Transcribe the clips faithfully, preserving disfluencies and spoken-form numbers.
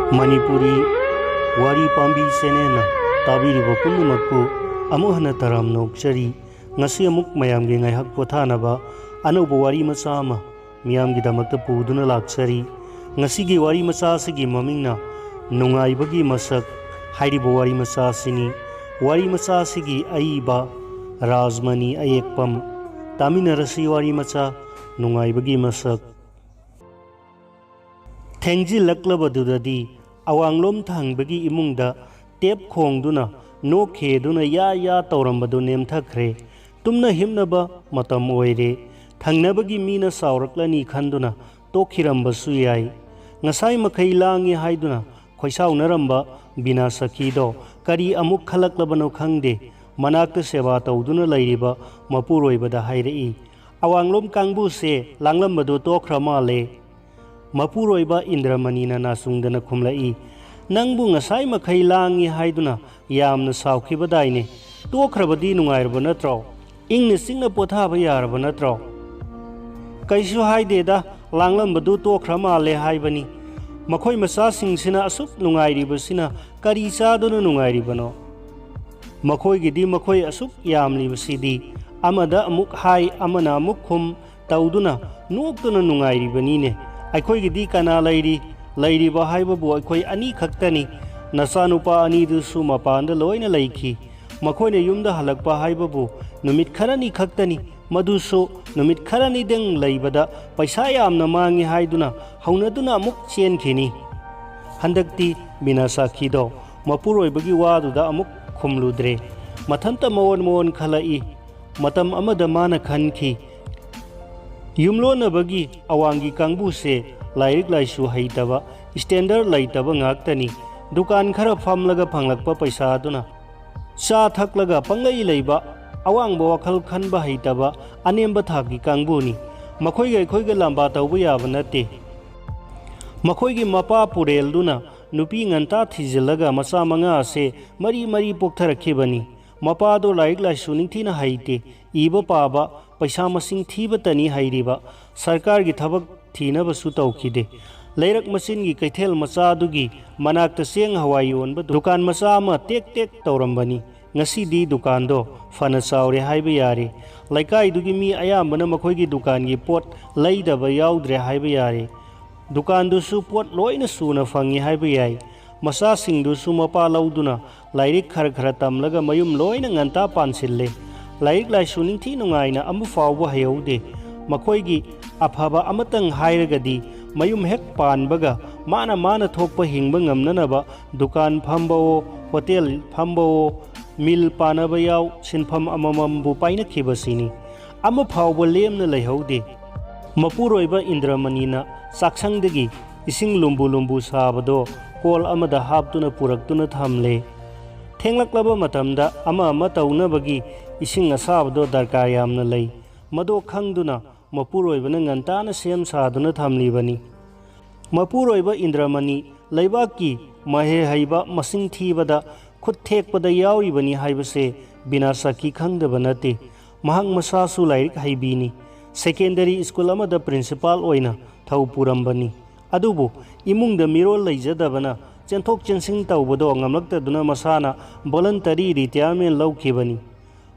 ꯃꯅꯤꯄꯨꯔꯤ ꯋꯥꯔꯤ ꯄꯥꯝꯕꯤ ꯆꯦꯅꯦꯜꯅ ꯇꯥꯕꯤꯔꯤꯕ ꯄꯨꯝꯅꯃꯛꯄꯨ ꯑꯃꯨꯛ ꯍꯟꯅ ꯇꯔꯥꯝꯅ ꯑꯣꯛꯆꯔꯤ꯫ ꯉꯁꯤ ꯑꯃꯨꯛ ꯃꯌꯥꯝꯒꯤ ꯉꯥꯏꯍꯥꯛ ꯄꯣꯊꯥꯅꯕ ꯑꯅꯧꯕ ꯋꯥꯔꯤ ꯃꯆꯥ ꯑꯃ ꯃꯤꯌꯥꯝꯒꯤꯗꯃꯛꯇ ꯄꯨꯗꯨꯅ ꯂꯥꯛꯆꯔꯤ꯫ ꯉꯁꯤꯒꯤ ꯋꯥꯔꯤ ꯃꯆꯥ ꯑꯁꯤꯒꯤ ꯃꯃꯤꯡꯅ ꯅꯨꯡꯉꯥꯏꯕꯒꯤ ꯃꯁꯛ ꯍꯥꯏꯔꯤꯕ ꯋꯥꯔꯤ ꯃꯆꯥ ꯑꯁꯤꯅꯤ꯫ ꯋꯥꯔꯤ ꯃꯆꯥ ꯑꯁꯤꯒꯤ ꯑꯏꯕ ꯔꯥꯖꯃꯅꯤ ꯑꯌꯦꯛꯄꯝ꯫ ꯇꯥꯃꯤꯟꯅꯔꯁꯤ ꯋꯥꯔꯤ ꯃꯆꯥ ꯅꯨꯡꯉꯥꯏꯕꯒꯤ ꯃꯁꯛ꯫ ꯊꯦꯡꯖꯤꯜꯂꯛꯂꯕꯗꯨꯗꯗꯤ ꯑꯋꯥꯡꯂꯣꯝ ꯊꯪꯕꯒꯤ ꯏꯃꯨꯡꯗ ꯇꯦꯞ ꯈꯣꯡꯗꯨꯅ ꯅꯣꯛ ꯈꯦꯗꯨꯅ ꯌꯥ ꯌꯥ ꯇꯧꯔꯝꯕꯗꯨ ꯅꯦꯝꯊꯈ꯭ꯔꯦ꯫ ꯇꯨꯝꯅ ꯍꯤꯞꯅꯕ ꯃꯇꯝ ꯑꯣꯏꯔꯦ꯫ ꯊꯪꯅꯕꯒꯤ ꯃꯤꯅ ꯆꯥꯎꯔꯛꯂꯅꯤ ꯈꯟꯗꯨꯅ ꯇꯣꯛꯈꯤꯔꯝꯕꯁꯨ ꯌꯥꯏ꯫ ꯉꯁꯥꯏ ꯃꯈꯩ ꯂꯥꯡꯉꯤ ꯍꯥꯏꯗꯨꯅ ꯈꯣꯏꯁꯥꯎꯅꯔꯝꯕ ꯕꯤꯅꯥ ꯁꯈꯤꯗꯣ ꯀꯔꯤ ꯑꯃꯨꯛ ꯈꯜꯂꯛꯂꯕꯅꯣ ꯈꯪꯗꯦ꯫ ꯃꯅꯥꯛꯇ ꯁꯦꯕꯥ ꯇꯧꯗꯨꯅ ꯂꯩꯔꯤꯕ ꯃꯄꯨꯔꯣꯏꯕꯗ ꯍꯥꯏꯔꯛꯏ, "ꯑꯋꯥꯡꯂꯣꯝ ꯀꯥꯡꯕꯨꯁꯦ ꯂꯥꯡꯂꯝꯕꯗꯣ ꯇꯣꯛꯈ꯭ꯔ ꯃꯥꯜꯂꯦ"꯫ ꯃꯄꯨꯔꯣꯏꯕ ꯏꯟꯗ꯭ꯔꯃꯅꯤꯅ ꯅꯥꯆꯨꯡꯗꯅ ꯈꯨꯝꯂꯛꯏ, "ꯅꯪꯕꯨ ꯉꯁꯥꯏ ꯃꯈꯩ ꯂꯥꯡꯉꯤ ꯍꯥꯏꯗꯨꯅ ꯌꯥꯝꯅ ꯁꯥꯎꯈꯤꯕꯗꯥꯏꯅꯦ꯫ ꯇꯣꯛꯈ꯭ꯔꯕꯗꯤ ꯅꯨꯡꯉꯥꯏꯔꯕ ꯅꯠꯇ꯭ꯔꯣ? ꯏꯪꯅ ꯆꯤꯛꯅ ꯄꯣꯊꯥꯕ ꯌꯥꯔꯕ ꯅꯠꯇ꯭ꯔꯣ?" "ꯀꯩꯁꯨ ꯍꯥꯏꯗꯦꯗ, ꯂꯥꯡꯂꯝꯕꯗꯨ ꯇꯣꯛꯈ꯭ꯔ ꯃꯥꯜꯂꯦ ꯍꯥꯏꯕꯅꯤ꯫ ꯃꯈꯣꯏ ꯃꯆꯥꯁꯤꯡꯁꯤꯅ ꯑꯁꯨꯛ ꯅꯨꯡꯉꯥꯏꯔꯤꯕꯁꯤꯅ ꯀꯔꯤ ꯆꯥꯗꯨꯅ ꯅꯨꯡꯉꯥꯏꯔꯤꯕꯅꯣ? ꯃꯈꯣꯏꯒꯤꯗꯤ ꯃꯈꯣꯏ ꯑꯁꯨꯛ ꯌꯥꯝꯂꯤꯕꯁꯤꯗꯤ"꯫ ꯑꯃꯗ ꯑꯃꯨꯛ ꯍꯥꯏ, ꯑꯃꯅ ꯑꯃꯨꯛ ꯈꯨꯝ ꯇꯧꯗꯨꯅ ꯅꯣꯛꯇꯨꯅ ꯅꯨꯡꯉꯥꯏꯔꯤꯕꯅꯤꯅꯦ꯫ "ꯑꯩꯈꯣꯏꯒꯤꯗꯤ ꯀꯅꯥ ꯂꯩꯔꯤ? ꯂꯩꯔꯤꯕ ꯍꯥꯏꯕꯕꯨ ꯑꯩꯈꯣꯏ ꯑꯅꯤꯈꯛꯇꯅꯤ꯫ ꯅꯆꯥꯅꯨꯄꯥ ꯑꯅꯤꯗꯨꯁꯨ ꯃꯄꯥꯟꯗ ꯂꯣꯏꯅ ꯂꯩꯈꯤ꯫ ꯃꯈꯣꯏꯅ ꯌꯨꯝꯗ ꯍꯜꯂꯛꯄ ꯍꯥꯏꯕꯕꯨ ꯅꯨꯃꯤꯠ ꯈꯔꯅꯤ ꯈꯛꯇꯅꯤ꯫ ꯃꯗꯨꯁꯨ ꯅꯨꯃꯤꯠ ꯈꯔꯅꯤꯗꯪ ꯂꯩꯕꯗ ꯄꯩꯁꯥ ꯌꯥꯝꯅ ꯃꯥꯡꯉꯤ ꯍꯥꯏꯗꯨꯅ ꯍꯧꯅꯗꯨꯅ ꯑꯃꯨꯛ ꯆꯦꯟꯈꯤꯅꯤ"꯫ ꯍꯟꯗꯛꯇꯤ ꯕꯤꯅꯥ ꯁꯥꯈꯤꯗꯣ ꯃꯄꯨꯔꯣꯏꯕꯒꯤ ꯋꯥꯗꯨꯗ ꯑꯃꯨꯛ ꯈꯨꯝꯂꯨꯗ꯭ꯔꯦ꯫ ꯃꯊꯟꯇ ꯃꯑꯣꯟ ꯃꯑꯣꯟ ꯈꯜꯂꯛꯏ꯫ ꯃꯇꯝ ꯑꯃꯗ ꯃꯥꯅ ꯈꯟꯈꯤ, ꯌꯨꯝꯂꯣꯟꯅꯕꯒꯤ ꯑꯋꯥꯡꯒꯤ ꯀꯥꯡꯕꯨꯁꯦ ꯂꯥꯏꯔꯤꯛ ꯂꯥꯏꯁꯨ ꯍꯩꯇꯕ, ꯁ꯭ꯇꯦꯟꯗꯔꯗ ꯂꯩꯇꯕ ꯉꯥꯛꯇꯅꯤ꯫ ꯗꯨꯀꯥꯟ ꯈꯔ ꯐꯝꯂꯒ ꯐꯪꯂꯛꯄ ꯄꯩꯁꯥꯗꯨꯅ ꯆꯥ ꯊꯛꯂꯒ ꯄꯪꯂꯩ ꯂꯩꯕ, ꯑꯋꯥꯡꯕ ꯋꯥꯈꯜ ꯈꯟꯕ ꯍꯩꯇꯕ, ꯑꯅꯦꯝꯕ ꯊꯥꯛꯀꯤ ꯀꯥꯡꯕꯨꯅꯤ꯫ ꯃꯈꯣꯏꯒ ꯑꯩꯈꯣꯏꯒ ꯂꯥꯝꯕꯥ ꯇꯧꯕ ꯌꯥꯕ ꯅꯠꯇꯦ꯫ ꯃꯈꯣꯏꯒꯤ ꯃꯄꯥ ꯄꯨꯔꯦꯜꯗꯨꯅ ꯅꯨꯄꯤ ꯉꯟꯇꯥ ꯊꯤꯖꯤꯜꯂꯒ ꯃꯆꯥ ꯃꯉꯥ ꯑꯁꯦ ꯃꯔꯤ ꯃꯔꯤ ꯄꯣꯛꯊꯔꯛꯈꯤꯕꯅꯤ꯫ ꯃꯄꯥꯗꯣ ꯂꯥꯏꯔꯤꯛ ꯂꯥꯏꯁꯨ ꯅꯤꯡꯊꯤꯅ ꯍꯩꯇꯦ, ꯏꯕ ꯄꯥꯕ, ꯄꯩꯁꯥ ꯃꯁꯤꯡ ꯊꯤꯕꯇꯅꯤ ꯍꯩꯔꯤꯕ꯫ ꯁꯔꯀꯥꯔꯒꯤ ꯊꯕꯛ ꯊꯤꯅꯕꯁꯨ ꯇꯧꯈꯤꯗꯦ꯫ ꯂꯩꯔꯛ ꯃꯆꯤꯟꯒꯤ ꯀꯩꯊꯦꯜ ꯃꯆꯥꯗꯨꯒꯤ ꯃꯅꯥꯛꯇ ꯆꯦꯡ ꯍꯋꯥꯏ ꯌꯣꯟꯕ ꯗꯨꯀꯥꯟ ꯃꯆꯥ ꯑꯃ ꯇꯦꯛ ꯇꯦꯛ ꯇꯧꯔꯝꯕꯅꯤ꯫ ꯉꯁꯤꯗꯤ ꯗꯨꯀꯥꯟꯗꯣ ꯐꯅ ꯆꯥꯎꯔꯦ ꯍꯥꯏꯕ ꯌꯥꯔꯦ꯫ ꯂꯩꯀꯥꯏꯗꯨꯒꯤ ꯃꯤ ꯑꯌꯥꯝꯕꯅ ꯃꯈꯣꯏꯒꯤ ꯗꯨꯀꯥꯟꯒꯤ ꯄꯣꯠ ꯂꯩꯗꯕ ꯌꯥꯎꯗ꯭ꯔꯦ ꯍꯥꯏꯕ ꯌꯥꯔꯦ꯫ ꯗꯨꯀꯥꯟꯗꯨꯁꯨ ꯄꯣꯠ ꯂꯣꯏꯅ ꯁꯨꯅ ꯐꯪꯉꯤ ꯍꯥꯏꯕ ꯌꯥꯏ꯫ ꯃꯆꯥꯁꯤꯡꯗꯨꯁꯨ ꯃꯄꯥ ꯂꯧꯗꯨꯅ ꯂꯥꯏꯔꯤꯛ ꯈꯔ ꯈꯔ ꯇꯝꯂꯒ ꯃꯌꯨꯝ ꯂꯣꯏꯅ ꯉꯟꯇꯥ ꯄꯥꯟꯁꯤꯜꯂꯦ꯫ ꯂꯥꯏꯔꯤꯛ ꯂꯥꯏꯁꯨ ꯅꯤꯡꯊꯤ ꯅꯨꯡꯉꯥꯏꯅ ꯑꯃ ꯐꯥꯎꯕ ꯍꯩꯍꯧꯗꯦ꯫ ꯃꯈꯣꯏꯒꯤ ꯑꯐꯕ ꯑꯃꯇꯪ ꯍꯥꯏꯔꯒꯗꯤ ꯃꯌꯨꯝ ꯍꯦꯛ ꯄꯥꯟꯕꯒ ꯃꯥꯅ ꯃꯥꯅ ꯊꯣꯛꯄ ꯍꯤꯡꯕ ꯉꯝꯅꯅꯕ ꯗꯨꯀꯥꯟ ꯐꯝꯕꯋꯣ, ꯍꯣꯇꯦꯜ ꯐꯝꯕꯋꯣ, ꯃꯤꯜ ꯄꯥꯅꯕ ꯌꯥꯎ, ꯁꯤꯟꯐꯝ ꯑꯃꯃꯝꯕꯨ ꯄꯥꯏꯅꯈꯤꯕꯁꯤꯅꯤ꯫ ꯑꯃ ꯐꯥꯎꯕ ꯂꯦꯝꯅ ꯂꯩꯍꯧꯗꯦ꯫ ꯃꯄꯨꯔꯣꯏꯕ ꯏꯟꯗ꯭ꯔꯃꯅꯤꯅ ꯆꯥꯛꯁꯪꯗꯒꯤ ꯏꯁꯤꯡ ꯂꯨꯝꯕꯨ ꯂꯨꯝꯕꯨ ꯁꯥꯕꯗꯣ ꯀꯣꯜ ꯑꯃꯗ ꯍꯥꯞꯇꯨꯅ ꯄꯨꯔꯛꯇꯨꯅ ꯊꯝꯂꯦ꯫ ꯊꯦꯡꯂꯛꯂꯕ ꯃꯇꯝꯗ ꯑꯃ ꯑꯃ ꯇꯧꯅꯕꯒꯤ ꯏꯁꯤꯡ ꯑꯁꯥꯕꯗꯣ ꯗꯔꯀꯥꯔ ꯌꯥꯝꯅ ꯂꯩ꯫ ꯃꯗꯣ ꯈꯪꯗꯨꯅ ꯃꯄꯨꯔꯣꯏꯕꯅ ꯉꯟꯇꯥꯅ ꯁꯦꯝ ꯁꯥꯗꯨꯅ ꯊꯝꯂꯤꯕꯅꯤ꯫ ꯃꯄꯨꯔꯣꯏꯕ ꯏꯟꯗ꯭ꯔꯃꯅꯤ ꯂꯩꯕꯥꯛꯀꯤ ꯃꯍꯩ ꯍꯩꯕ ꯃꯁꯤꯡ ꯊꯤꯕꯗ ꯈꯨꯠ ꯊꯦꯛꯄꯗ ꯌꯥꯎꯔꯤꯕꯅꯤ ꯍꯥꯏꯕꯁꯦ ꯕꯤꯅꯥꯁꯥꯀꯤ ꯈꯪꯗꯕ ꯅꯠꯇꯦ꯫ ꯃꯍꯥꯛ ꯃꯁꯥꯁꯨ ꯂꯥꯏꯔꯤꯛ ꯍꯩꯕꯤꯅꯤ꯫ ꯁꯦꯀꯦꯟꯗꯔꯤ ꯁ꯭ꯀꯨꯜ ꯑꯃꯗ ꯄ꯭ꯔꯤꯟꯁꯤꯄꯥꯜ ꯑꯣꯏꯅ ꯊꯧ ꯄꯨꯔꯝꯕꯅꯤ꯫ ꯑꯗꯨꯕꯨ ꯏꯃꯨꯡꯗ ꯃꯤꯔꯣꯜ ꯂꯩꯖꯗꯕꯅ ꯆꯦꯟꯊꯣꯛ ꯆꯦꯟꯁꯤꯟ ꯇꯧꯕꯗꯣ ꯉꯝꯂꯛꯇꯗꯨꯅ ꯃꯁꯥꯅ ꯚꯣꯂꯟꯇꯔꯤ ꯔꯤꯇꯥꯌꯔꯃꯦꯟ ꯂꯧꯈꯤꯕꯅꯤ꯫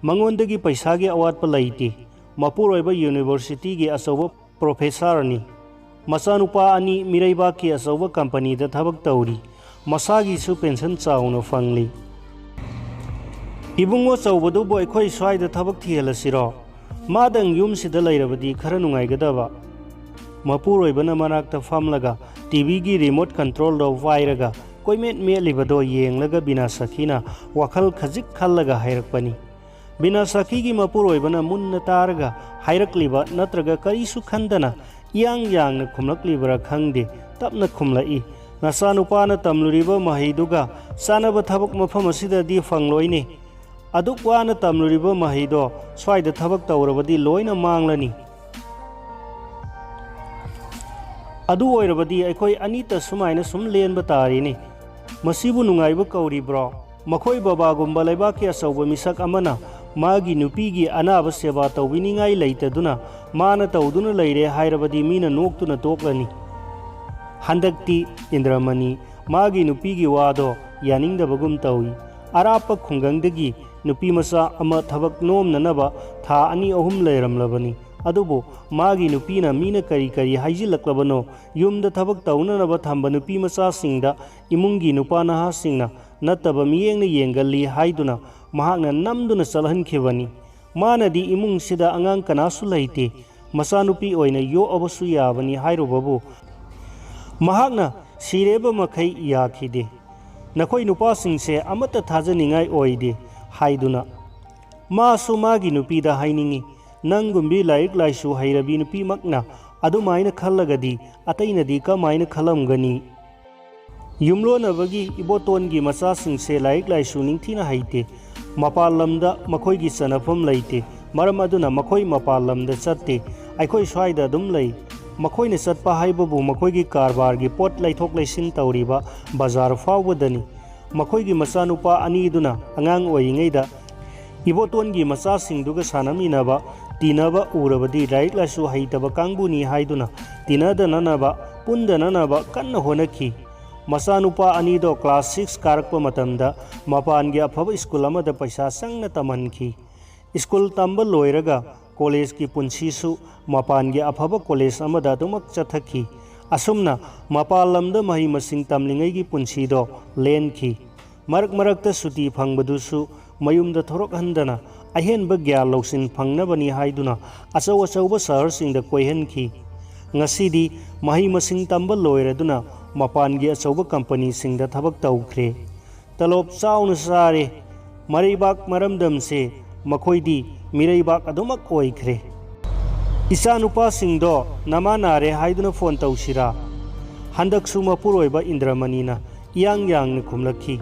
ꯃꯉꯣꯟꯗꯒꯤ ꯄꯩꯁꯥꯒꯤ ꯑꯋꯥꯠꯄ ꯂꯩꯇꯦ꯫ ꯃꯄꯨꯔꯣꯏꯕ ꯌꯨꯅꯤꯚꯔꯁꯤꯇꯤꯒꯤ ꯑꯆꯧꯕ ꯄ꯭ꯔꯣꯐꯦꯁꯔꯅꯤ꯫ ꯃꯆꯥꯅꯨꯄꯥ ꯑꯅꯤ ꯃꯤꯔꯩꯕꯥꯛꯀꯤ ꯑꯆꯧꯕ ꯀꯝꯄꯅꯤꯗ ꯊꯕꯛ ꯇꯧꯔꯤ꯫ ꯃꯁꯥꯒꯤꯁꯨ ꯄꯦꯟꯁꯟ ꯆꯥꯎꯅ ꯐꯪꯂꯤ꯫ ꯏꯕꯨꯡꯉꯣ ꯆꯧꯕꯗꯨꯕꯨ ꯑꯩꯈꯣꯏ ꯁ꯭ꯋꯥꯏꯗ ꯊꯕꯛ ꯊꯤꯍꯜꯂꯁꯤꯔꯣ? ꯃꯥꯗꯪ ꯌꯨꯝꯁꯤꯗ ꯂꯩꯔꯕꯗꯤ ꯈꯔ ꯅꯨꯡꯉꯥꯏꯒꯗꯕ꯫ ꯃꯄꯨꯔꯣꯏꯕꯅ ꯃꯅꯥꯛꯇ ꯐꯝꯂꯒ ꯇꯤꯚꯤꯒꯤ ꯔꯤꯃꯣꯠ ꯀꯟꯇ꯭ꯔꯣꯜꯗꯣ ꯄꯥꯏꯔꯒ ꯀꯣꯏꯃꯦꯠ ꯃꯦꯠꯂꯤꯕꯗꯣ ꯌꯦꯡꯂꯒ ꯕꯤꯅꯥꯁꯥꯈꯤꯅ ꯋꯥꯈꯜ ꯈꯖꯤꯛ ꯈꯜꯂꯒ ꯍꯥꯏꯔꯛꯄꯅꯤ꯫ ꯕꯤꯅꯥꯁꯥꯈꯤꯒꯤ ꯃꯄꯨꯔꯣꯏꯕꯅ ꯃꯨꯟꯅ ꯇꯥꯔꯒ ꯍꯥꯏꯔꯛꯂꯤꯕ ꯅꯠꯇ꯭ꯔꯒ ꯀꯔꯤꯁꯨ ꯈꯟꯗꯅ ꯏꯌꯥꯡ ꯌꯥꯡꯅ ꯈꯨꯝꯂꯛꯂꯤꯕꯔꯥ ꯈꯪꯗꯦ, ꯇꯞꯅ ꯈꯨꯝꯂꯛꯏ, "ꯅꯆꯥꯅꯨꯄꯥꯅ ꯇꯝꯂꯨꯔꯤꯕ ꯃꯍꯩꯗꯨꯒ ꯆꯥꯅꯕ ꯊꯕꯛ ꯃꯐꯝ ꯑꯁꯤꯗꯗꯤ ꯐꯪꯂꯣꯏꯅꯦ꯫ ꯑꯗꯨꯛ ꯋꯥꯅ ꯇꯝꯂꯨꯔꯤꯕ ꯃꯍꯩꯗꯣ ꯁ꯭ꯋꯥꯏꯗ ꯊꯕꯛ ꯇꯧꯔꯕꯗꯤ ꯂꯣꯏꯅ ꯃꯥꯡꯂꯅꯤ꯫ ꯑꯗꯨ ꯑꯣꯏꯔꯕꯗꯤ ꯑꯩꯈꯣꯏ ꯑꯅꯤꯇ ꯁꯨꯃꯥꯏꯅ ꯁꯨꯝ ꯂꯦꯟꯕ ꯇꯥꯔꯦꯅꯦ꯫ ꯃꯁꯤꯕꯨ ꯅꯨꯡꯉꯥꯏꯕ ꯀꯧꯔꯤꯕ꯭ꯔꯣ?" ꯃꯈꯣꯏ ꯕꯕꯥꯒꯨꯝꯕ ꯂꯩꯕꯥꯛꯀꯤ ꯑꯆꯧꯕ ꯃꯤꯁꯛ ꯑꯃꯅ ꯃꯥꯒꯤ ꯅꯨꯄꯤꯒꯤ ꯑꯅꯥꯕ ꯁꯦꯕꯥ ꯇꯧꯕꯤꯅꯤꯡꯉꯥꯏ ꯂꯩꯇꯗꯨꯅ ꯃꯥꯅ ꯇꯧꯗꯨꯅ ꯂꯩꯔꯦ ꯍꯥꯏꯔꯕꯗꯤ ꯃꯤꯅ ꯅꯣꯛꯇꯨꯅ ꯇꯣꯛꯂꯅꯤ꯫ ꯍꯟꯗꯛꯇꯤ ꯏꯟꯗ꯭ꯔꯃꯅꯤ ꯃꯥꯒꯤ ꯅꯨꯄꯤꯒꯤ ꯋꯥꯗꯣ ꯌꯥꯅꯤꯡꯗꯕꯒꯨꯝ ꯇꯧꯏ꯫ ꯑꯔꯥꯞꯄ ꯈꯨꯡꯒꯪꯗꯒꯤ ꯅꯨꯄꯤ ꯃꯆꯥ ꯑꯃ ꯊꯕꯛ ꯅꯣꯝꯅꯅꯕ ꯊꯥ ꯑꯅꯤ ꯑꯍꯨꯝ ꯂꯩꯔꯝꯂꯕꯅꯤ꯫ ꯑꯗꯨꯕꯨ ꯃꯥꯒꯤ ꯅꯨꯄꯤꯅ ꯃꯤꯅ ꯀꯔꯤ ꯀꯔꯤ ꯍꯥꯏꯖꯤꯜꯂꯛꯂꯕꯅꯣ, ꯌꯨꯝꯗ ꯊꯕꯛ ꯇꯧꯅꯅꯕ ꯊꯝꯕ ꯅꯨꯄꯤ ꯃꯆꯥꯁꯤꯡꯗ ꯏꯃꯨꯡꯒꯤ ꯅꯨꯄꯥ ꯅꯍꯥꯁꯤꯡꯅ ꯅꯠꯇꯕ ꯃꯤꯠꯌꯦꯡꯅ ꯌꯦꯡꯒꯜꯂꯤ ꯍꯥꯏꯗꯨꯅ ꯃꯍꯥꯛꯅ ꯅꯝꯗꯨꯅ ꯆꯠꯍꯟꯈꯤꯕꯅꯤ꯫ ꯃꯥꯅꯗꯤ ꯏꯃꯨꯡꯁꯤꯗ ꯑꯉꯥꯡ ꯀꯅꯥꯁꯨ ꯂꯩꯇꯦ, ꯃꯆꯥꯅꯨꯄꯤ ꯑꯣꯏꯅ ꯌꯣꯛꯑꯕꯁꯨ ꯌꯥꯕꯅꯤ ꯍꯥꯏꯔꯨꯕꯕꯨ, ꯃꯍꯥꯛꯅ ꯁꯤꯔꯦꯕ ꯃꯈꯩ ꯌꯥꯈꯤꯗꯦ꯫ "ꯅꯈꯣꯏ ꯅꯨꯄꯥꯁꯤꯡꯁꯦ ꯑꯃꯠꯇ ꯊꯥꯖꯅꯤꯡꯉꯥꯏ ꯑꯣꯏꯗꯦ" ꯍꯥꯏꯗꯨꯅ꯫ ꯃꯥꯁꯨ ꯃꯥꯒꯤ ꯅꯨꯄꯤꯗ ꯍꯥꯏꯅꯤꯡꯏ, "ꯅꯪꯒꯨꯝꯕꯤ ꯂꯥꯏꯔꯤꯛ ꯂꯥꯏꯁꯨ ꯍꯩꯔꯕꯤ ꯅꯨꯄꯤꯃꯛꯅ ꯑꯗꯨꯃꯥꯏꯅ ꯈꯜꯂꯒꯗꯤ ꯑꯇꯩꯅꯗꯤ ꯀꯃꯥꯏꯅ ꯈꯜꯂꯝꯒꯅꯤ?" ꯌꯨꯝꯂꯣꯟꯅꯕꯒꯤ ꯏꯕꯣꯇꯣꯟꯒꯤ ꯃꯆꯥꯁꯤꯡꯁꯦ ꯂꯥꯏꯔꯤꯛ ꯂꯥꯏꯁꯨ ꯅꯤꯡꯊꯤꯅ ꯍꯩꯇꯦ꯫ ꯃꯄꯥꯟ ꯂꯝꯗ ꯃꯈꯣꯏꯒꯤ ꯆꯟꯅꯐꯝ ꯂꯩꯇꯦ꯫ ꯃꯔꯝ ꯑꯗꯨꯅ ꯃꯈꯣꯏ ꯃꯄꯥꯟ ꯂꯝꯗ ꯆꯠꯇꯦ꯫ ꯑꯩꯈꯣꯏ ꯁ꯭ꯋꯥꯏꯗ ꯑꯗꯨꯝ ꯂꯩ꯫ ꯃꯈꯣꯏꯅ ꯆꯠꯄ ꯍꯥꯏꯕꯕꯨ ꯃꯈꯣꯏꯒꯤ ꯀꯔꯕꯥꯔꯒꯤ ꯄꯣꯠ ꯂꯩꯊꯣꯛ ꯂꯩꯁꯤꯟ ꯇꯧꯔꯤꯕ ꯕꯖꯥꯔ ꯐꯥꯎꯕꯗꯅꯤ꯫ ꯃꯈꯣꯏꯒꯤ ꯃꯆꯥꯅꯨꯄꯥ ꯑꯅꯤꯗꯨꯅ ꯑꯉꯥꯡ ꯑꯣꯏꯔꯤꯉꯩꯗ ꯏꯕꯣꯇꯣꯟꯒꯤ ꯃꯆꯥꯁꯤꯡꯗꯨꯒ ꯁꯥꯟꯅꯃꯤꯟꯅꯕ, ꯇꯤꯟꯅꯕ ꯎꯔꯕꯗꯤ ꯂꯥꯏꯔꯤꯛ ꯂꯥꯏꯁꯨ ꯍꯩꯇꯕ ꯀꯥꯡꯕꯨꯅꯤ ꯍꯥꯏꯗꯨꯅ ꯇꯤꯟꯅꯗꯅꯅꯕ, ꯄꯨꯟꯗꯅꯅꯕ ꯀꯟꯅ ꯍꯣꯠꯅꯈꯤ꯫ ꯃꯆꯥꯅꯨꯄꯥ ꯑꯅꯤꯗꯣ class six ꯀꯥꯔꯛꯄ ꯃꯇꯝꯗ ꯃꯄꯥꯟꯒꯤ ꯑꯐꯕ ꯁ꯭ꯀꯨꯜ ꯑꯃꯗ ꯄꯩꯁꯥ ꯆꯪꯅ ꯇꯝꯍꯟꯈꯤ꯫ ꯁ꯭ꯀꯨꯜ ꯇꯝꯕ ꯂꯣꯏꯔꯒ ꯀꯣꯂꯦꯖꯀꯤ ꯄꯨꯟꯁꯤꯁꯨ ꯃꯄꯥꯟꯒꯤ ꯑꯐꯕ ꯀꯣꯂꯦꯖ ꯑꯃꯗ ꯑꯗꯨꯃꯛ ꯆꯠꯊꯈꯤ꯫ ꯑꯁꯨꯝꯅ ꯃꯄꯥꯟ ꯂꯝꯗ ꯃꯍꯩ ꯃꯁꯤꯡ ꯇꯝꯂꯤꯉꯩꯒꯤ ꯄꯨꯟꯁꯤꯗꯣ ꯂꯦꯟꯈꯤ꯫ ꯃꯔꯛ ꯃꯔꯛꯇ ꯁꯨꯇꯤ ꯐꯪꯕꯗꯨꯁꯨ ꯃꯌꯨꯝꯗ ꯊꯣꯔꯛꯍꯟꯗꯅ ꯑꯍꯦꯟꯕ ꯒ꯭ꯌꯥꯟ ꯂꯧꯁꯤꯡ ꯐꯪꯅꯕꯅꯤ ꯍꯥꯏꯗꯨꯅ ꯑꯆꯧ ꯑꯆꯧꯕ ꯁꯍꯔꯁꯤꯡꯗ ꯀꯣꯏꯍꯟꯈꯤ꯫ ꯉꯁꯤꯗꯤ ꯃꯍꯩ ꯃꯁꯤꯡ ꯇꯝꯕ ꯂꯣꯏꯔꯗꯨꯅ ꯃꯄꯥꯟꯒꯤ ꯑꯆꯧꯕ ꯀꯝꯄꯅꯤꯁꯤꯡꯗ ꯊꯕꯛ ꯇꯧꯈ꯭ꯔꯦ꯫ ꯇꯂꯣꯞ ꯆꯥꯎꯅ ꯆꯥꯔꯦ꯫ ꯃꯔꯩꯕꯥꯛ ꯃꯔꯝꯗꯝꯁꯦ ꯃꯈꯣꯏꯗꯤ ꯃꯤꯔꯩꯕꯥꯛ ꯑꯗꯨꯃꯛ ꯑꯣꯏꯈ꯭ꯔꯦ꯫ "ꯏꯆꯥꯅꯨꯄꯥꯁꯤꯡꯗꯣ ꯅꯃꯥ ꯅꯥꯔꯦ ꯍꯥꯏꯗꯨꯅ ꯐꯣꯟ ꯇꯧꯁꯤꯔꯥ?" ꯍꯟꯗꯛꯁꯨ ꯃꯄꯨꯔꯣꯏꯕ ꯏꯟꯗ꯭ꯔꯃꯅꯤꯅ ꯏꯌꯥꯡ ꯌꯥꯡꯅ ꯈꯨꯝꯂꯛꯈꯤ꯫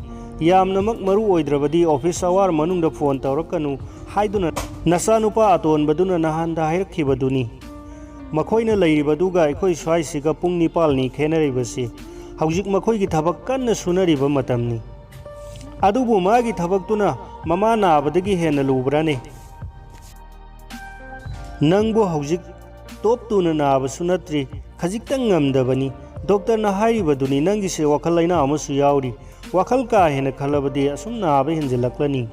"ꯌꯥꯝꯅꯃꯛ ꯃꯔꯨ ꯑꯣꯏꯗ꯭ꯔꯕꯗꯤ office hour ꯃꯅꯨꯡꯗ ꯐꯣꯟ ꯇꯧꯔꯛꯀꯅꯨ ꯍꯥꯏꯗꯨꯅ ꯅꯆꯥꯅꯨꯄꯥ ꯑꯇꯣꯟꯕꯗꯨꯅ ꯅꯍꯥꯟꯗ ꯍꯥꯏꯔꯛꯈꯤꯕꯗꯨꯅꯤ꯫ ꯃꯈꯣꯏꯅ ꯂꯩꯔꯤꯕꯗꯨꯒ ꯑꯩꯈꯣꯏ ꯁ꯭ꯋꯥꯏꯁꯤꯒ ꯄꯨꯡ ꯅꯤꯄꯥꯜꯅꯤ ꯈꯦꯠꯅꯔꯤꯕꯁꯤ꯫ ꯍꯧꯖꯤꯛ ꯃꯈꯣꯏꯒꯤ ꯊꯕꯛ ꯀꯟꯅ ꯁꯨꯅꯔꯤꯕ ꯃꯇꯝꯅꯤ꯫ ꯑꯗꯨꯕꯨ ꯃꯥꯒꯤ ꯊꯕꯛꯇꯨꯅ ꯃꯃꯥ ꯅꯥꯕꯗꯒꯤ ꯍꯦꯟꯅ ꯂꯨꯕ꯭ꯔꯥꯅꯦ? ꯅꯪꯕꯨ ꯍꯧꯖꯤꯛ ꯇꯣꯞ ꯇꯨꯅ ꯅꯥꯕꯁꯨ ꯅꯠꯇ꯭ꯔꯤ, ꯈꯖꯤꯛꯇꯪ ꯉꯝꯗꯕꯅꯤ꯫ "ꯗꯣꯛꯇꯔꯅ ꯍꯥꯏꯔꯤꯕꯗꯨꯅꯤ, ꯅꯪꯒꯤꯁꯦ ꯋꯥꯈꯜ ꯂꯩꯅꯥ ꯑꯃꯁꯨ ꯌꯥꯎꯔꯤ꯫ ꯋꯥꯈꯜ ꯀꯥ ꯍꯦꯟꯅ ꯈꯜꯂꯕꯗꯤ ꯑꯁꯨꯝ ꯅꯥꯕ ꯍꯦꯟꯖꯤꯜꯂꯛꯂꯅꯤ꯫"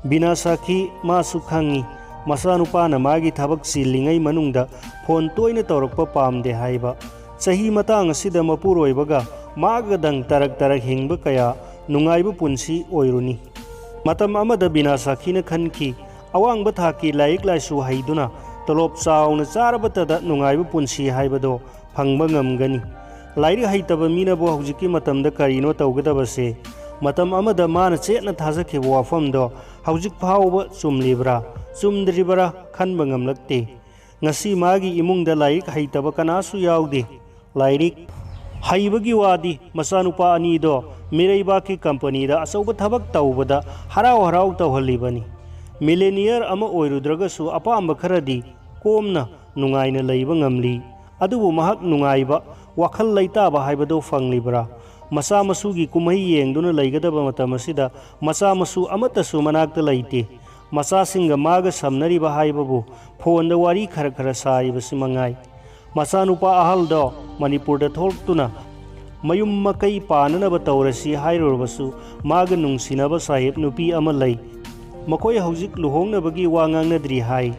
ꯕꯤꯅꯥ ꯁꯥꯈꯤ ꯃꯥꯁꯨ ꯈꯪꯉꯤ, ꯃꯆꯥꯅꯨꯄꯥꯅ ꯃꯥꯒꯤ ꯊꯕꯛ ꯆꯤꯜꯂꯤꯉꯩ ꯃꯅꯨꯡꯗ ꯐꯣꯟ ꯇꯣꯏꯅ ꯇꯧꯔꯛꯄ ꯄꯥꯝꯗꯦ ꯍꯥꯏꯕ꯫ ꯆꯍꯤ ꯃꯇꯥꯡ ꯑꯁꯤꯗ ꯃꯄꯨꯔꯣꯏꯕꯒ ꯃꯥꯒꯗꯪ ꯇꯔꯛ ꯇꯔꯛ ꯍꯤꯡꯕ ꯀꯌꯥ ꯅꯨꯡꯉꯥꯏꯕ ꯄꯨꯟꯁꯤ ꯑꯣꯏꯔꯨꯅꯤ꯫ ꯃꯇꯝ ꯑꯃꯗ ꯕꯤꯅꯥ ꯁꯥꯈꯤꯅ ꯈꯟꯈꯤ, ꯑꯋꯥꯡꯕ ꯊꯥꯛꯀꯤ ꯂꯥꯏꯔꯤꯛ ꯂꯥꯏꯁꯨ ꯍꯩꯗꯨꯅ ꯇꯣꯂꯣꯞ ꯆꯥꯎꯅ ꯆꯥꯔꯕꯇꯗ ꯅꯨꯡꯉꯥꯏꯕ ꯄꯨꯟꯁꯤ ꯍꯥꯏꯕꯗꯣ ꯐꯪꯕ ꯉꯝꯒꯅꯤ꯫ ꯂꯥꯏꯔꯤꯛ ꯍꯩꯇꯕ ꯃꯤꯅꯕꯨ ꯍꯧꯖꯤꯛꯀꯤ ꯃꯇꯝꯗ ꯀꯔꯤꯅꯣ ꯇꯧꯒꯗꯕꯁꯦ? ꯃꯇꯝ ꯑꯃꯗ ꯃꯥꯅ ꯆꯦꯠꯅ ꯊꯥꯖꯈꯤꯕ ꯋꯥꯐꯝꯗꯣ ꯍꯧꯖꯤꯛ ꯐꯥꯎꯕ ꯆꯨꯝꯂꯤꯕ꯭ꯔꯥ, ꯆꯨꯝꯗ꯭ꯔꯤꯕ꯭ꯔꯥ ꯈꯟꯕ ꯉꯝꯂꯛꯇꯦ꯫ ꯉꯁꯤ ꯃꯥꯒꯤ ꯏꯃꯨꯡꯗ ꯂꯥꯏꯔꯤꯛ ꯍꯩꯇꯕ ꯀꯅꯥꯁꯨ ꯌꯥꯎꯗꯦ꯫ ꯂꯥꯏꯔꯤꯛ ꯍꯩꯕꯒꯤ ꯋꯥꯗꯤ, ꯃꯆꯥꯅꯨꯄꯥ ꯑꯅꯤꯗꯣ ꯃꯤꯔꯩꯕꯥꯛꯀꯤ ꯀꯝꯄꯅꯤꯗ ꯑꯆꯧꯕ ꯊꯕꯛ ꯇꯧꯕꯗ ꯍꯔꯥꯎ ꯍꯔꯥꯎ ꯇꯧꯍꯜꯂꯤꯕꯅꯤ꯫ ꯃꯤꯂꯦꯅꯤꯌꯔ ꯑꯃ ꯑꯣꯏꯔꯨꯗ꯭ꯔꯒꯁꯨ ꯑꯄꯥꯝꯕ ꯈꯔꯗꯤ ꯀꯣꯝꯅ ꯅꯨꯡꯉꯥꯏꯅ ꯂꯩꯕ ꯉꯝꯂꯤ꯫ ꯑꯗꯨꯕꯨ ꯃꯍꯥꯛ ꯅꯨꯡꯉꯥꯏꯕ, ꯋꯥꯈꯜ ꯂꯩꯇꯥꯕ ꯍꯥꯏꯕꯗꯨ ꯐꯪꯂꯤꯕ꯭ꯔꯥ? ꯃꯆꯥ ꯃꯁꯨꯒꯤ ꯀꯨꯝꯍꯩ ꯌꯦꯡꯗꯨꯅ ꯂꯩꯒꯗꯕ ꯃꯇꯝ ꯑꯁꯤꯗ ꯃꯆꯥ ꯃꯁꯨ ꯑꯃꯠꯇꯁꯨ ꯃꯅꯥꯛꯇ ꯂꯩꯇꯦ꯫ ꯃꯆꯥꯁꯤꯡꯒ ꯃꯥꯒ ꯁꯝꯅꯔꯤꯕ ꯍꯥꯏꯕꯕꯨ ꯐꯣꯟꯗ ꯋꯥꯔꯤ ꯈꯔ ꯈꯔ ꯁꯥꯔꯤꯕꯁꯤ ꯃꯉꯥꯏ꯫ ꯃꯆꯥꯅꯨꯄꯥ ꯑꯍꯜꯗꯣ ꯃꯅꯤꯄꯨꯔꯗ ꯊꯣꯛꯂꯛꯇꯨꯅ ꯃꯌꯨꯝ ꯃꯀꯩ ꯄꯥꯟꯅꯅꯕ ꯇꯧꯔꯁꯤ ꯍꯥꯏꯔꯨꯔꯕꯁꯨ ꯃꯥꯒ ꯅꯨꯡꯁꯤꯅꯕ ꯁꯥꯍꯦꯕ ꯅꯨꯄꯤ ꯑꯃ ꯂꯩ꯫ ꯃꯈꯣꯏ ꯍꯧꯖꯤꯛ ꯂꯨꯍꯣꯡꯅꯕꯒꯤ ꯋꯥ ꯉꯥꯡꯅꯗ꯭ꯔꯤ ꯍꯥꯏ꯫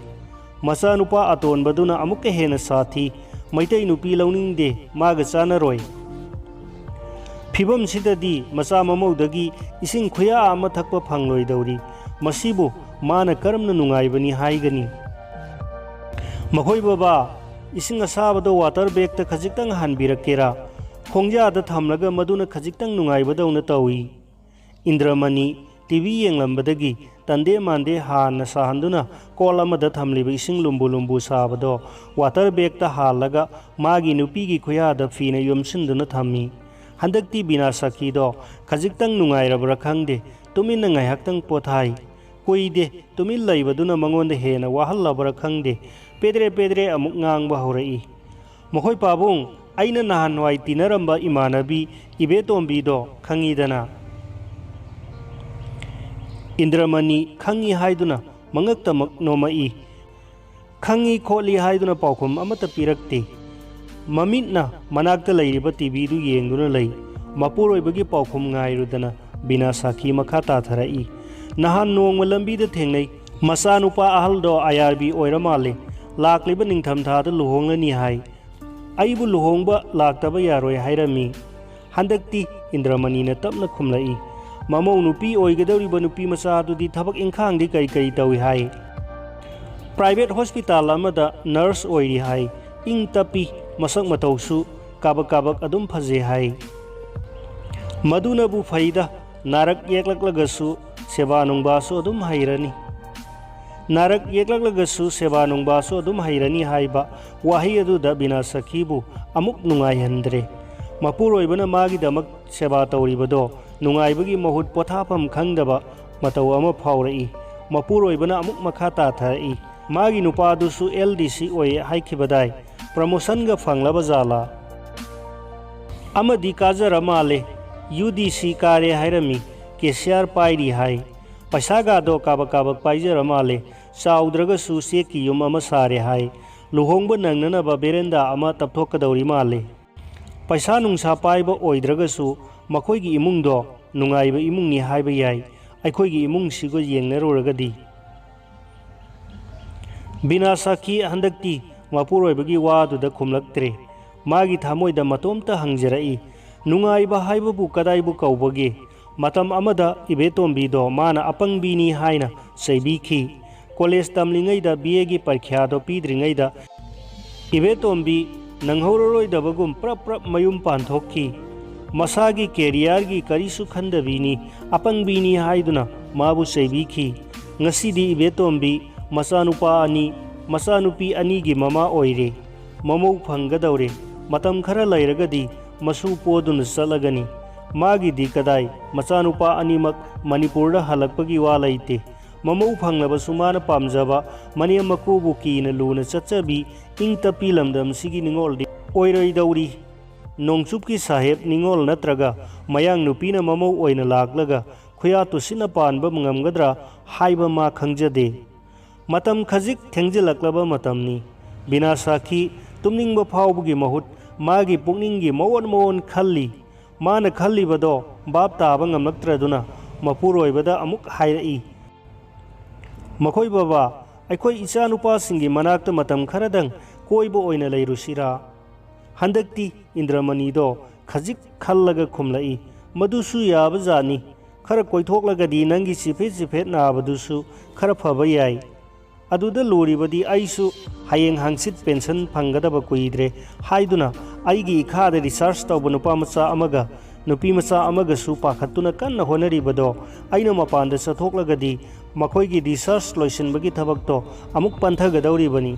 ꯃꯆꯥꯅꯨꯄꯥ ꯑꯇꯣꯟꯕꯗꯨꯅ ꯑꯃꯨꯛꯀ ꯍꯦꯟꯅ ꯁꯥꯊꯤ꯫ ꯃꯩꯇꯩ ꯅꯨꯄꯤ ꯂꯧꯅꯤꯡꯗꯦ ꯃꯥꯒ ꯆꯥꯟꯅꯔꯣꯏ꯫ ꯐꯤꯕꯝꯁꯤꯗꯗꯤ ꯃꯆꯥ ꯃꯃꯧꯗꯒꯤ ꯏꯁꯤꯡ ꯈꯨꯌꯥ ꯑꯃ ꯊꯛꯄ ꯐꯪꯂꯣꯏꯗꯧꯔꯤ꯫ ꯃꯁꯤꯕꯨ ꯃꯥꯅ ꯀꯔꯝꯅ ꯅꯨꯡꯉꯥꯏꯕꯅꯤ ꯍꯥꯏꯒꯅꯤ? "ꯃꯈꯣꯏ ꯕꯕꯥ, ꯏꯁꯤꯡ ꯑꯁꯥꯕꯗꯣ ꯋꯥꯇꯔ ꯕꯦꯒꯇ ꯈꯖꯤꯛꯇꯪ ꯍꯥꯟꯕꯤꯔꯛꯀꯦꯔꯥ?" ꯈꯣꯡꯌꯥꯗ ꯊꯝꯂꯒ ꯃꯗꯨꯅ ꯈꯖꯤꯛꯇꯪ ꯅꯨꯡꯉꯥꯏꯕꯗꯧꯅ ꯇꯧꯏ꯫ ꯏꯟꯗ꯭ꯔꯃꯅꯤ ꯇꯤ ꯚꯤ ꯌꯦꯡꯂꯝꯕꯗꯒꯤ ꯇꯟꯗꯦ ꯃꯥꯟꯗꯦ ꯍꯥꯟꯅ ꯁꯥꯍꯟꯗꯨꯅ ꯀꯣꯜ ꯑꯃꯗ ꯊꯝꯂꯤꯕ ꯏꯁꯤꯡ ꯂꯨꯝꯕꯨ ꯂꯨꯝꯕꯨ ꯁꯥꯕꯗꯣ ꯋꯥꯇꯔ ꯕꯦꯒꯇ ꯍꯥꯜꯂꯒ ꯃꯥꯒꯤ ꯅꯨꯄꯤꯒꯤ ꯈꯨꯌꯥꯗ ꯐꯤꯅ ꯌꯣꯝꯁꯤꯟꯗꯨꯅ ꯊꯝꯃꯤ꯫ ꯍꯟꯗꯛꯇꯤ ꯕꯤꯅꯥ ꯁꯈꯤꯗꯣ ꯈꯖꯤꯛꯇꯪ ꯅꯨꯡꯉꯥꯏꯔꯕ꯭ꯔꯥ ꯈꯪꯗꯦ, ꯇꯨꯃꯤꯟꯅ ꯉꯥꯏꯍꯥꯛꯇꯪ ꯄꯣꯊꯥꯏ꯫ ꯀꯨꯏꯗꯦ, ꯇꯨꯃꯤꯟ ꯂꯩꯕꯗꯨꯅ ꯃꯉꯣꯟꯗ ꯍꯦꯟꯅ ꯋꯥꯍꯜꯂꯕ꯭ꯔꯥ ꯈꯪꯗꯦ, ꯄꯦꯗ꯭ꯔꯦ ꯄꯦꯗ꯭ꯔꯦ ꯑꯃꯨꯛ ꯉꯥꯡꯕ ꯍꯧꯔꯛꯏ꯫ "ꯃꯈꯣꯏ ꯄꯥꯕꯨꯡ, ꯑꯩꯅ ꯅꯍꯥꯟꯋꯥꯏ ꯇꯤꯟꯅꯔꯝꯕ ꯏꯃꯥꯟꯅꯕꯤ ꯏꯕꯦꯇꯣꯝꯕꯤꯗꯣ ꯈꯪꯉꯤꯗꯅ?" ꯏꯟꯗ꯭ꯔꯃꯅꯤ ꯈꯪꯉꯤ ꯍꯥꯏꯗꯨꯅ ꯃꯉꯛꯇꯃꯛ ꯅꯣꯝꯃꯛꯏ꯫ ꯈꯪꯉꯤ ꯈꯣꯠꯂꯤ ꯍꯥꯏꯗꯨꯅ ꯄꯥꯎꯈꯨꯝ ꯑꯃꯠꯇ ꯄꯤꯔꯛꯇꯦ꯫ ꯃꯃꯤꯠꯅ ꯃꯅꯥꯛꯇ ꯂꯩꯔꯤꯕ ꯇꯤꯚꯤꯗꯨ ꯌꯦꯡꯗꯨꯅ ꯂꯩ꯫ ꯃꯄꯨꯔꯣꯏꯕꯒꯤ ꯄꯥꯎꯈꯨꯝ ꯉꯥꯏꯔꯨꯗꯅ ꯕꯤꯅꯥ ꯁꯥꯈꯤ ꯃꯈꯥ ꯇꯥꯊꯔꯛꯏ꯫ ꯅꯍꯥꯟ ꯅꯣꯡꯃ ꯂꯝꯕꯤꯗ ꯊꯦꯡꯅꯩ꯫ ꯃꯆꯥꯅꯨꯄꯥ ꯑꯍꯜꯗꯣ ꯑꯥꯏ ꯑꯥꯔ ꯕꯤ ꯑꯣꯏꯔ ꯃꯥꯜꯂꯦ꯫ ꯂꯥꯛꯂꯤꯕ ꯅꯤꯡꯊꯝꯊꯥꯗ ꯂꯨꯍꯣꯡꯂꯅꯤ ꯍꯥꯏ꯫ ꯑꯩꯕꯨ ꯂꯨꯍꯣꯡꯕ ꯂꯥꯛꯇꯕ ꯌꯥꯔꯣꯏ ꯍꯥꯏꯔꯝꯃꯤ꯫ ꯍꯟꯗꯛꯇꯤ, ꯏꯟꯗ꯭ꯔꯃꯅꯤꯅ ꯇꯞꯅ ꯈꯨꯝꯂꯛꯏ꯫ ꯃꯃꯧ ꯅꯨꯄꯤ ꯑꯣꯏꯒꯗꯧꯔꯤꯕ ꯅꯨꯄꯤ ꯃꯆꯥ ꯑꯗꯨꯗꯤ ꯊꯕꯛ ꯏꯪꯈꯥꯡꯗꯤ ꯀꯔꯤ ꯀꯔꯤ ꯇꯧꯏ ꯍꯥꯏ? ꯄ꯭ꯔꯥꯏꯚꯦꯠ ꯍꯣꯁꯄꯤꯇꯥꯜ ꯑꯃꯗ ꯅꯔꯁ ꯑꯣꯏꯔꯤ ꯍꯥꯏ꯫ ꯏꯪ ꯇꯞꯄꯤ, ꯃꯁꯛ ꯃꯇꯧꯁꯨ ꯀꯥꯕꯛ ꯀꯥꯕꯛ ꯑꯗꯨꯝ ꯐꯖꯩ ꯍꯥꯏ꯫ ꯃꯗꯨꯅꯕꯨ ꯐꯩꯗ, ꯅꯥꯔꯛ ꯌꯦꯛꯂꯛꯂꯒꯁꯨ ꯁꯦꯕꯥ ꯅꯨꯡꯕꯥꯁꯨ ꯑꯗꯨꯝ ꯍꯩꯔꯅꯤ꯫ ꯅꯥꯔꯛ ꯌꯦꯛꯂꯛꯂꯒꯁꯨ ꯁꯦꯕꯥ ꯅꯨꯡꯕꯥꯁꯨ ꯑꯗꯨꯝ ꯍꯩꯔꯅꯤ ꯍꯥꯏꯕ ꯋꯥꯍꯩ ꯑꯗꯨꯗ ꯕꯤꯅꯥ ꯁꯈꯤꯕꯨ ꯑꯃꯨꯛ ꯅꯨꯡꯉꯥꯏꯍꯟꯗ꯭ꯔꯦ꯫ ꯃꯄꯨꯔꯣꯏꯕꯅ ꯃꯥꯒꯤꯗꯃꯛ ꯁꯦꯕꯥ ꯇꯧꯔꯤꯕꯗꯣ ꯅꯨꯡꯉꯥꯏꯕꯒꯤ ꯃꯍꯨꯠ ꯄꯣꯊꯥꯐꯝ ꯈꯪꯗꯕ ꯃꯇꯧ ꯑꯃ ꯐꯥꯎꯔꯛꯏ꯫ ꯃꯄꯨꯔꯣꯏꯕꯅ ꯑꯃꯨꯛ ꯃꯈꯥ ꯇꯥꯊꯔꯛꯏ, "ꯃꯥꯒꯤ ꯅꯨꯄꯥꯗꯨꯁꯨ ꯑꯦꯜ ꯗꯤ ꯁꯤ ꯑꯣꯏ ꯍꯥꯏꯈꯤꯕꯗꯥꯏ? ꯄ꯭ꯔꯃꯣꯁꯟꯒ ꯐꯪꯂꯕ ꯖꯥꯠꯂꯥ? ꯑꯃꯗꯤ ꯀꯥꯖꯔ ꯃꯥꯜꯂꯦ, ꯌꯨ ꯗꯤ ꯁꯤ ꯀꯥꯔꯦ ꯍꯥꯏꯔꯝꯃꯤ, ꯀꯦꯁꯤꯌꯥꯔ ꯄꯥꯏꯔꯤ ꯍꯥꯏ꯫ ꯄꯩꯁꯥꯒꯗꯣ ꯀꯥꯕꯛ ꯀꯥꯕꯛ ꯄꯥꯏꯖꯔ ꯃꯥꯜꯂꯦ꯫ ꯆꯥꯎꯗ꯭ꯔꯒꯁꯨ ꯆꯦꯛꯀꯤ ꯌꯨꯝ ꯑꯃ ꯁꯥꯔꯦ ꯍꯥꯏ꯫ ꯂꯨꯍꯣꯡꯕ ꯅꯪꯅꯅꯕ ꯕꯦꯔꯦꯟꯗꯥ ꯑꯃ ꯇꯞꯊꯣꯛꯀꯗꯧꯔꯤ ꯃꯥꯜꯂꯦ꯫ ꯄꯩꯁꯥ ꯅꯨꯡꯁꯥ ꯄꯥꯏꯕ ꯑꯣꯏꯗ꯭ꯔꯒꯁꯨ ꯃꯈꯣꯏꯒꯤ ꯏꯃꯨꯡꯗꯣ ꯅꯨꯡꯉꯥꯏꯕ ꯏꯃꯨꯡꯅꯤ ꯍꯥꯏꯕ ꯌꯥꯏ, ꯑꯩꯈꯣꯏꯒꯤ ꯏꯃꯨꯡꯁꯤꯒ ꯌꯦꯡꯅꯔꯨꯔꯒꯗꯤ"꯫ ꯕꯤꯅꯥ ꯁꯥꯈꯤ ꯍꯟꯗꯛꯇꯤ ꯃꯄꯨꯔꯣꯏꯕꯒꯤ ꯋꯥꯗꯨꯗ ꯈꯨꯝꯂꯛꯇ꯭ꯔꯦ꯫ ꯃꯥꯒꯤ ꯊꯃꯣꯏꯗ ꯃꯇꯣꯝꯇ ꯍꯪꯖꯔꯛꯏ, "ꯅꯨꯡꯉꯥꯏꯕ ꯍꯥꯏꯕꯕꯨ ꯀꯗꯥꯏꯕꯨ ꯀꯧꯕꯒꯦ?" ꯃꯇꯝ ꯑꯃꯗ ꯏꯕꯦꯇꯣꯝꯕꯤꯗꯣ ꯃꯥꯅ ꯑꯄꯪꯕꯤꯅꯤ ꯍꯥꯏꯅ ꯆꯩꯕꯤꯈꯤ꯫ ꯀꯣꯂꯦꯖ ꯇꯝꯂꯤꯉꯩꯗ ꯕꯤ ꯑꯦꯒꯤ ꯄꯔꯤꯈ꯭ꯌꯥꯗꯣ ꯄꯤꯗ꯭ꯔꯤꯉꯩꯗ ꯏꯕꯦꯇꯣꯝꯕꯤ ꯅꯪꯍꯧꯔꯔꯣꯏꯗꯕꯒꯨꯝ ꯄ꯭ꯔꯞ ꯄ꯭ꯔꯞ ꯃꯌꯨꯝ ꯄꯥꯟꯊꯣꯛꯈꯤ꯫ ꯃꯁꯥꯒꯤ ꯀꯦꯔꯤꯌꯔꯒꯤ ꯀꯔꯤꯁꯨ ꯈꯟꯗꯕꯤꯅꯤ, ꯑꯄꯪꯕꯤꯅꯤ ꯍꯥꯏꯗꯨꯅ ꯃꯥꯕꯨ ꯆꯩꯕꯤꯈꯤ꯫ ꯉꯁꯤꯗꯤ ꯏꯕꯦꯇꯣꯝꯕꯤ ꯃꯆꯥꯅꯨꯄꯥ ꯑꯅꯤ, ꯃꯆꯥꯅꯨꯄꯤ ꯑꯅꯤꯒꯤ ꯃꯃꯥ ꯑꯣꯏꯔꯦ꯫ ꯃꯃꯧ ꯐꯪꯒꯗꯧꯔꯦ꯫ ꯃꯇꯝ ꯈꯔ ꯂꯩꯔꯒꯗꯤ ꯃꯁꯨ ꯄꯣꯗꯨꯅ ꯆꯠꯂꯒꯅꯤ꯫ ꯃꯥꯒꯤꯗꯤ ꯀꯗꯥꯏ, ꯃꯆꯥꯅꯨꯄꯥ ꯑꯅꯤꯃꯛ ꯃꯅꯤꯄꯨꯔꯗ ꯍꯜꯂꯛꯄꯒꯤ ꯋꯥ ꯂꯩꯇꯦ꯫ ꯃꯃꯧ ꯐꯪꯂꯕꯁꯨ ꯃꯥꯅ ꯄꯥꯝꯖꯕ ꯃꯅꯦꯝ ꯃꯀꯨꯕꯨ ꯀꯤꯅ ꯂꯨꯅ ꯆꯠꯆꯕꯤ ꯏꯪ ꯇꯞꯄꯤ ꯂꯝꯗꯝꯁꯤꯒꯤ ꯅꯤꯉꯣꯜꯗꯤ ꯑꯣꯏꯔꯣꯏꯗꯧꯔꯤ꯫ ꯅꯣꯡꯆꯨꯞꯀꯤ ꯁꯥꯍꯦꯕ ꯅꯤꯉꯣꯜ ꯅꯠꯇ꯭ꯔꯒ ꯃꯌꯥꯡ ꯅꯨꯄꯤꯅ ꯃꯃꯧ ꯑꯣꯏꯅ ꯂꯥꯛꯂꯒ ꯈꯨꯌꯥ ꯇꯨꯁꯤꯟꯅ ꯄꯥꯟꯕ ꯉꯝꯒꯗ꯭ꯔꯥ ꯍꯥꯏꯕ ꯃꯥ ꯈꯪꯖꯗꯦ꯫ ꯃꯇꯝ ꯈꯖꯤꯛ ꯊꯦꯡꯖꯤꯜꯂꯛꯂꯕ ꯃꯇꯝꯅꯤ꯫ ꯕꯤꯅꯥ ꯁꯥꯈꯤ ꯇꯨꯝꯅꯤꯡꯕ ꯐꯥꯎꯕꯒꯤ ꯃꯍꯨꯠ ꯃꯥꯒꯤ ꯄꯨꯛꯅꯤꯡꯒꯤ ꯃꯑꯣꯟ ꯃꯑꯣꯟ ꯈꯜꯂꯤ꯫ ꯃꯥꯅ ꯈꯜꯂꯤꯕꯗꯣ ꯚꯥꯞ ꯇꯥꯕ ꯉꯝꯂꯛꯇ꯭ꯔꯗꯨꯅ ꯃꯄꯨꯔꯣꯏꯕꯗ ꯑꯃꯨꯛ ꯍꯥꯏꯔꯛꯏ, "ꯃꯈꯣꯏ ꯕꯕꯥ, ꯑꯩꯈꯣꯏ ꯏꯆꯥꯅꯨꯄꯥꯁꯤꯡꯒꯤ ꯃꯅꯥꯛꯇ ꯃꯇꯝ ꯈꯔꯗꯪ ꯀꯣꯏꯕ ꯑꯣꯏꯅ ꯂꯩꯔꯨꯁꯤꯔꯥ?" ꯍꯟꯗꯛꯇꯤ ꯏꯟꯗ꯭ꯔꯃꯅꯤꯗꯣ ꯈꯖꯤꯛ ꯈꯜꯂꯒ ꯈꯨꯝꯂꯛꯏ, "ꯃꯗꯨꯁꯨ ꯌꯥꯕꯖꯥꯠꯅꯤ꯫ ꯈꯔ ꯀꯣꯏꯊꯣꯛꯂꯒꯗꯤ ꯅꯪꯒꯤ ꯆꯤꯐꯦꯠ ꯆꯤꯐꯦꯠ ꯅꯥꯕꯗꯨꯁꯨ ꯈꯔ ꯐꯕ ꯌꯥꯏ꯫ ꯑꯗꯨꯗ ꯂꯨꯔꯤꯕꯗꯤ ꯑꯩꯁꯨ ꯍꯌꯦꯡ ꯍꯪꯆꯤꯠ ꯄꯦꯟꯁꯟ ꯐꯪꯒꯗꯕ ꯀꯨꯏꯗ꯭ꯔꯦ" ꯍꯥꯏꯗꯨꯅ ꯑꯩꯒꯤ ꯏꯈꯥꯗ ꯔꯤꯁꯥꯔꯆ ꯇꯧꯕ ꯅꯨꯄꯥ ꯃꯆꯥ ꯑꯃꯒ ꯅꯨꯄꯤ ꯃꯆꯥ ꯑꯃꯒꯁꯨ ꯄꯥꯈꯠꯇꯨꯅ ꯀꯟꯅ ꯍꯣꯠꯅꯔꯤꯕꯗꯣ ꯑꯩꯅ ꯃꯄꯥꯟꯗ ꯆꯠꯊꯣꯛꯂꯒꯗꯤ ꯃꯈꯣꯏꯒꯤ ꯔꯤꯁꯥꯔꯆ ꯂꯣꯏꯁꯤꯟꯕꯒꯤ ꯊꯕꯛꯇꯣ ꯑꯃꯨꯛ ꯄꯟꯊꯒꯗꯧꯔꯤꯕꯅꯤ꯫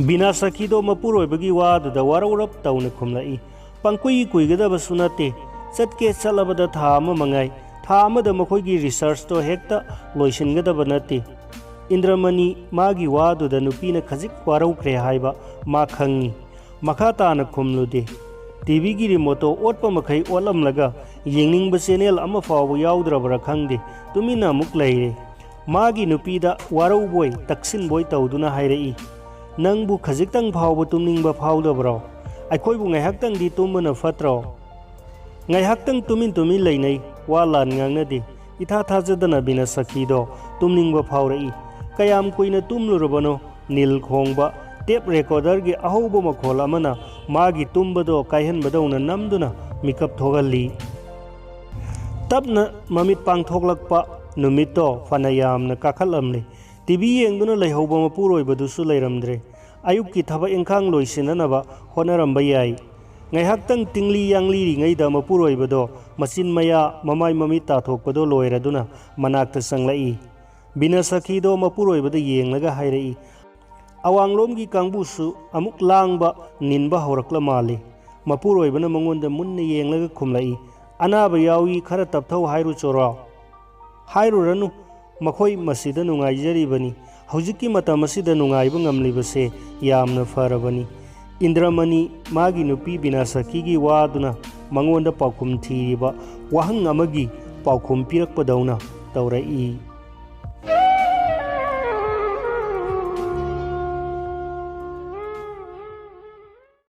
ꯕꯤꯅꯥ ꯁꯈꯤꯗꯣ ꯃꯄꯨꯔꯣꯏꯕꯒꯤ ꯋꯥꯗꯨꯗ ꯋꯥꯔꯧꯔꯞ ꯇꯧꯅ ꯈꯨꯝꯂꯛꯏ, "ꯄꯪꯀꯨꯏ ꯀꯨꯏꯒꯗꯕꯁꯨ ꯅꯠꯇꯦ꯫ ꯆꯠꯀꯦ ꯆꯠꯂꯕꯗ ꯊꯥ ꯑꯃ ꯃꯉꯥꯏ꯫ ꯊꯥ ꯑꯃꯗ ꯃꯈꯣꯏꯒꯤ ꯔꯤꯁꯥꯔꯆꯇꯣ ꯍꯦꯛꯇ ꯂꯣꯏꯁꯤꯟꯒꯗꯕ ꯅꯠꯇꯦ꯫" ꯏꯟꯗ꯭ꯔꯃꯅꯤ ꯃꯥꯒꯤ ꯋꯥꯗꯨꯗ ꯅꯨꯄꯤꯅ ꯈꯖꯤꯛ ꯋꯥꯔꯧꯈ꯭ꯔꯦ ꯍꯥꯏꯕ ꯃꯥ ꯈꯪꯉꯤ꯫ ꯃꯈꯥ ꯇꯥꯅ ꯈꯨꯝꯂꯨꯗꯦ꯫ ꯇꯤꯚꯤꯒꯤ ꯔꯤꯃꯣꯠꯇꯣ ꯑꯣꯠꯄ ꯃꯈꯩ ꯑꯣꯠꯂꯝꯂꯒ ꯌꯦꯡꯅꯤꯡꯕ ꯆꯦꯅꯦꯜ ꯑꯃ ꯐꯥꯎꯕ ꯌꯥꯎꯗ꯭ꯔꯕ꯭ꯔꯥ ꯈꯪꯗꯦ, ꯇꯨꯃꯤꯟꯅ ꯑꯃꯨꯛ ꯂꯩꯔꯦ꯫ ꯃꯥꯒꯤ ꯅꯨꯄꯤꯗ ꯋꯥꯔꯧꯕꯣꯏ ꯇꯛꯁꯤꯟꯕꯣꯏ ꯇꯧꯗꯨꯅ ꯍꯥꯏꯔꯛꯏ, "ꯅꯪꯕꯨ ꯈꯖꯤꯛꯇꯪ ꯐꯥꯎꯕ ꯇꯨꯝꯅꯤꯡꯕ ꯐꯥꯎꯗꯕ꯭ꯔꯣ? ꯑꯩꯈꯣꯏꯕꯨ ꯉꯥꯏꯍꯥꯛꯇꯪꯗꯤ ꯇꯨꯝꯕꯅ ꯐꯠꯇ꯭ꯔꯣ?" ꯉꯥꯏꯍꯥꯛꯇꯪ ꯇꯨꯃꯤꯟ ꯇꯨꯃꯤꯟ ꯂꯩꯅꯩ, ꯋꯥ ꯂꯥꯟ ꯉꯥꯡꯅꯗꯦ꯫ ꯏꯊꯥ ꯊꯥꯖꯗꯅ ꯕꯤꯅꯁꯈꯤꯗꯣ ꯇꯨꯝꯅꯤꯡꯕ ꯐꯥꯎꯔꯛꯏ꯫ ꯀꯌꯥꯝ ꯀꯨꯏꯅ ꯇꯨꯝꯂꯨꯔꯕꯅꯣ? ꯅꯤꯜ ꯈꯣꯡꯕ ꯇꯦꯞ ꯔꯦꯀꯣꯔꯗꯔꯒꯤ ꯑꯍꯧꯕ ꯃꯈꯣꯜ ꯑꯃꯅ ꯃꯥꯒꯤ ꯇꯨꯝꯕꯗꯣ ꯀꯥꯏꯍꯟꯕꯗꯧꯅ ꯅꯝꯗꯨꯅ ꯃꯤꯀꯞ ꯊꯣꯛꯍꯜꯂꯤ꯫ ꯇꯞꯅ ꯃꯃꯤꯠ ꯄꯥꯡꯊꯣꯛꯂꯛꯄ ꯅꯨꯃꯤꯠꯇꯣ ꯐꯅ ꯌꯥꯝꯅ ꯀꯥꯈꯠꯂꯝꯂꯦ꯫ ꯇꯤꯚꯤ ꯌꯦꯡꯗꯨꯅ ꯂꯩꯍꯧꯕ ꯃꯄꯨꯔꯣꯏꯕꯗꯨꯁꯨ ꯂꯩꯔꯝꯗ꯭ꯔꯦ꯫ ꯑꯌꯨꯛꯀꯤ ꯊꯕꯛ ꯏꯪꯈꯥꯡ ꯂꯣꯏꯁꯤꯟꯅꯅꯕ ꯍꯣꯠꯅꯔꯝꯕ ꯌꯥꯏ꯫ ꯉꯥꯏꯍꯥꯛꯇꯪ ꯇꯤꯡꯂꯤ ꯌꯥꯡꯂꯤꯔꯤꯉꯩꯗ ꯃꯄꯨꯔꯣꯏꯕꯗꯣ ꯃꯆꯤꯟ ꯃꯌꯥ, ꯃꯃꯥꯏ ꯃꯃꯤꯠ ꯇꯥꯊꯣꯛꯄꯗꯣ ꯂꯣꯏꯔꯗꯨꯅ ꯃꯅꯥꯛꯇ ꯆꯪꯂꯛꯏ꯫ ꯕꯤꯅꯁꯈꯤꯗꯣ ꯃꯄꯨꯔꯣꯏꯕꯗ ꯌꯦꯡꯂꯒ ꯍꯥꯏꯔꯛꯏ, "ꯑꯋꯥꯡꯂꯣꯝꯒꯤ ꯀꯥꯡꯕꯨꯁꯨ ꯑꯃꯨꯛ ꯂꯥꯡꯕ ꯅꯤꯟꯕ ꯍꯧꯔꯛꯂ ꯃꯥꯜꯂꯤ꯫" ꯃꯄꯨꯔꯣꯏꯕꯅ ꯃꯉꯣꯟꯗ ꯃꯨꯟꯅ ꯌꯦꯡꯂꯒ ꯈꯨꯝꯂꯛꯏ, "ꯑꯅꯥꯕ ꯌꯥꯎꯏ, ꯈꯔ ꯇꯞꯊꯧ ꯍꯥꯏꯔꯨꯆꯣꯔꯣ?" "ꯍꯥꯏꯔꯨꯔꯅꯨ, ꯃꯈꯣꯏ ꯃꯁꯤꯗ ꯅꯨꯡꯉꯥꯏꯖꯔꯤꯕꯅꯤ꯫ ꯍꯧꯖꯤꯛꯀꯤ ꯃꯇꯝ ꯑꯁꯤꯗ ꯅꯨꯡꯉꯥꯏꯕ ꯉꯝꯂꯤꯕꯁꯦ ꯌꯥꯝꯅ ꯐꯔꯕꯅꯤ꯫" ꯏꯟꯗ꯭ꯔꯃꯅꯤ ꯃꯥꯒꯤ ꯅꯨꯄꯤ ꯕꯤꯅꯥꯁꯈꯤꯒꯤ ꯋꯥꯗꯨꯅ ꯃꯉꯣꯟꯗ ꯄꯥꯎꯈꯨꯝ ꯊꯤꯔꯤꯕ ꯋꯥꯍꯪ ꯑꯃꯒꯤ ꯄꯥꯎꯈꯨꯝ ꯄꯤꯔꯛꯄꯗꯧꯅ ꯇꯧꯔꯛꯏ꯫